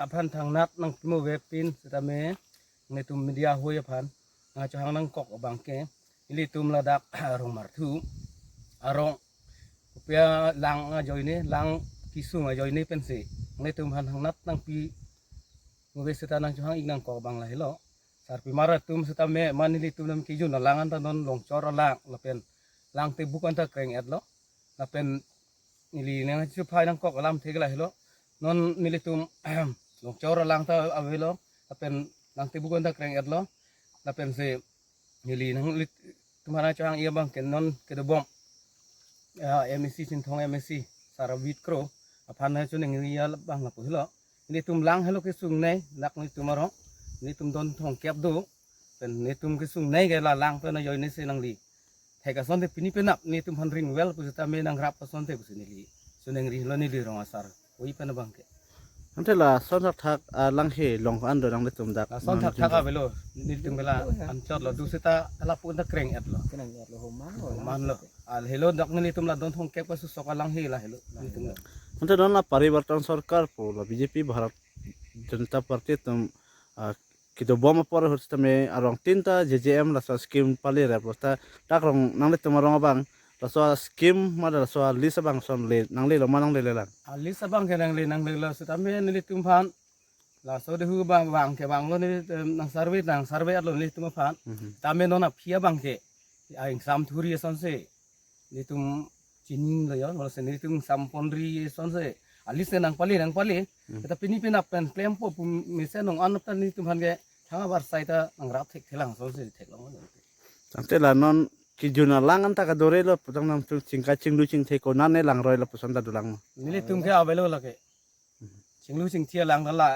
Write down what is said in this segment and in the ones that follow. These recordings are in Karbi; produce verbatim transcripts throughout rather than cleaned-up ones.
Phan thangnat nangpi mo ve pin setame nelitum media hoi aphan nangchohang nangkok abang ke, ilitum ladak Rongmarthu arong kopi alang ajoine, lang kesung ajoine pensi nelitum phan thangnat nangpi mo ve seta nangchohang ik nangkok abang lahelo. Sarpimar atum setame man nelitum dam kejun alang anta non Longchor alang lapen Langtebuk anta kreng-etlo. Lapen neli nangchiphai nangkok alam thek lahelo. Non nelitum Longchor alang ta avelo, lapen Langtebuk anta kreng-etlo. Lapensi neli nanglitum phan nangchohang ik abang ke non kedobom, ya, M A C, Chinthong M A C, Sarbjit Kro aphan nangchoningri abang lapu helo. Nelitum lang helo kesungnei, dak nelitum arong, nelitum don thomkep do, pen nelitum kesungnei ke la lang pen ajoine si nangli thek asonte pini penap nelitum phan ring well pu setame nangrap asonte pusi neli choningri helo neli rong asar oi pen abang ke. Ante lason thakthak, ah, lang he long ko-an do nanglitum dak? Lason thakthak avelo, nelitum ke la anchot lo, du seta lapu anta kreng-etlo. Kreng-etlo, homan lo. Homan lo. Al helo dak nelitum la don thomkep kasusok alang he lahelo nelitum. Ante non la Parivartan Sarkar pu la B J P, Bharat Janata Party atum, ah, kedobom apor ahut setame arong tin ta J J M laso scheme pali rap lo ta, dak rong nanglitum arong abang laso scheme ma laso list abang son le nanglelo ma nanglelelang? A list abang ke nangle nanglelo setame nelitum phan laso dehu abang, abang ke abang lo neli, em, nang survey, nang survey-etlo nelitum aphan. Mhm. Tame non aphi abang ke a ingsam thuri asonsi nelitum chinilo yo, molo si nelitum ingsam ponri asonsi a list nangpali, nangpali. Hmm. Kita pini penap pen klempo pu mesen nong an ta nelitum phan ke thang abar sai ta nangrap thekthelang asonsi theklong. Tangte la non kejun alang anta kadorelo putang nangtum chingkai chinglu chingthe konane langroi lapuson ta dolang ma? Nelitum ke avelo lake. Chinglu chingthi alang la, la,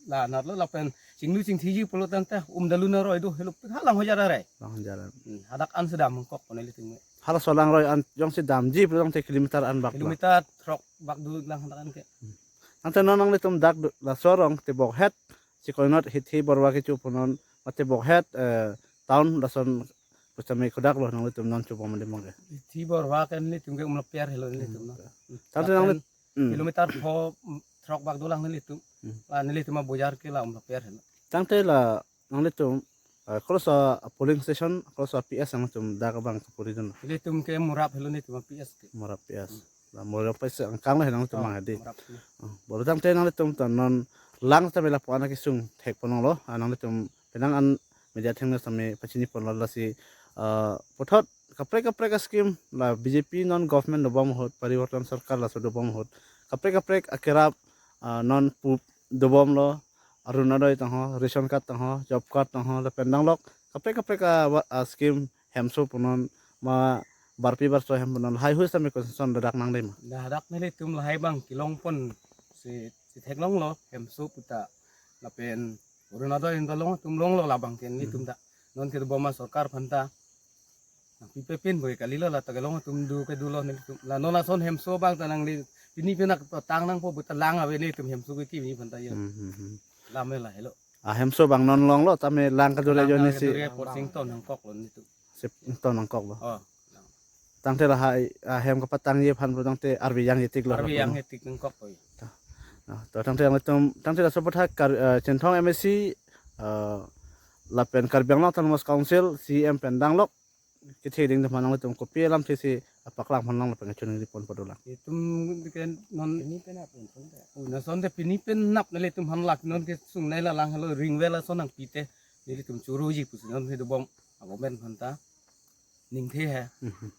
la natlo lapen chinglu chingthiji pulo tangte um dalu naroi do helo hala hajar arai. Lang hajar. Hmm, hadak an sedam kok pon nelitum. Halaso langroi an jongsi damji pulo tangte kilometer an bak do? Kilometer throk bak do lang hadak an ke. Tangte non nanglitum dak do, laso arong Tebokhet, Chikoi North Hithi Borwa kecho punon, mate Tebokhet, eh, town lason pusitame kodak lo nanglitum non chobom mande mong ke? Hithi Borwa ke nelitum ke umlapiar helo nelitum no. Hmm. Tangte nangli Lapen Hmm. kilometer pho, mm, throk bak dolang nelitum. Hmm. La nelitum abojar ke la umlapiar helo. Tangte la nanglitum, eh, koloso polling station, koloso P S nangtum dak abang kapuri dun? Nelitum ke Morap helo nelitum P S ke. Morap P S. Hmm. La Morap P S angkang le nangtum Oh, mang hadi. Morap ke. Oh, bolo tangte nanglitum ta non lang setame lapu-an akesung thek ponlonglo, ah, nanglitum penang an media athengno setame pachini ponlo lasi, ah, puthot kaprek kaprek a-scheme la B J P non government dobom ahut, Parivartan Sarkar laso dobom ahut, kaprek kaprek akerap, ah, non pu dobomlo, Orunodoi tangho, ration card tangho, job card tangho, lapen danglok kaprek kaprek a, a-scheme hemso punon ma barpi barso hem punon, lahai hui setame concession dadak nangle ma? Dadak nelitum lahai abang kelong ponsi, si theklonglo hemso puta lapen Orunodoi anta long atum longlo labang ke nelitum Hmm. ta. Non ke dobom a-sorkar aphan ta nangpipe pin boi kalilo, la ta kelong atum do ke dolo nelitum. La non ason hemso abang ta nangli pini penak tang nangpo puta lang ave nelitum hemso ke kimi aphan ta yo. Hmm, hmm, hmm. Lam la helo. Ah, hemso abang non longlo tame lang kadure Lang ajoine si kadure porsing ton nangkoklo nelitum. Sip ton nangkoklo. Oh. Tangte lahai, ah, hem kapatangji aphan pu tangte arve jangje tik lo Arve lapu jangje tik nangkokpo. Ah, to tangte nanglitum, tangte laso aputhak Kar-, eh, Chinthong M A C, eh, lapen Karbi Anglong Autonomous Council C E M pen danglok kethe ding teman nanglitum kopi alamthe si paklang ponlang lapen kachoningri ponpo dolang? Itum ke non Pini penap pun pun ta. Oh, na sonte pini penap nelitum aphan lak non kesungnei la lang helo ring well ason nangpite nelitum choroji pusi non he dobom abomen aphan ta ningthe he. Mhm.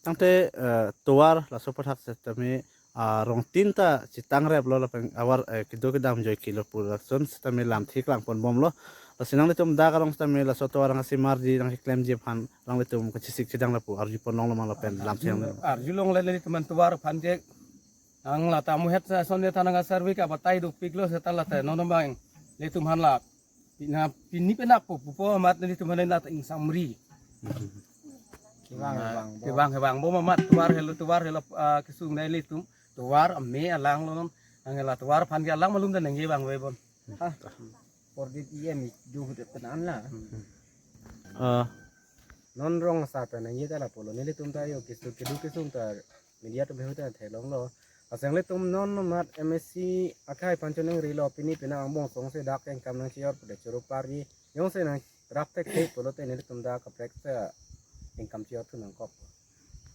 Tangte, eh, tovar laso aputhak setame, ah, rong tin ta chitang rep lo lapen avar, eh, kedo kedam joi kilo pu lason setame lamthe klang ponbomlo. Lasi nanglitum dak arong setame laso tovar nangsimarji nangkeklemji aphan nanglitum kachisik chidang lapu arju ponlonglo ma lapen lam siang. Arjulongle nelitum an tovar aphan ke nang la ta muhet sa sonte thanang a-survey ke batai dopiklo seta la ta non abang nelitum aphan la pina pini penap po pupo amat nelitum aphan la ta ingsamri. Kevang, kevang, bo. Kevang, kevang bom amat tovar helo, tovar helo, ah, kesungnei nelitum. Tovar ame alang lo non. Nang la tovar aphan ke alang malum ta nangkevang ve bon. Ha. Pordit E M do hudet penan la. Ah. Non rong asar pen nangji ta lapulo nelitum ta yo kesu kedo kesung ta media atum behut ta theklonglo. Aseng ilitum non mamat M A C akhei aphan choningri lo, pini penang angbong song se dak ingkam nangcheyor pulote choro pari jongsi nangrap thekthe pulote nelitum ta kaprek ta ingkam cheyor thu nangkok.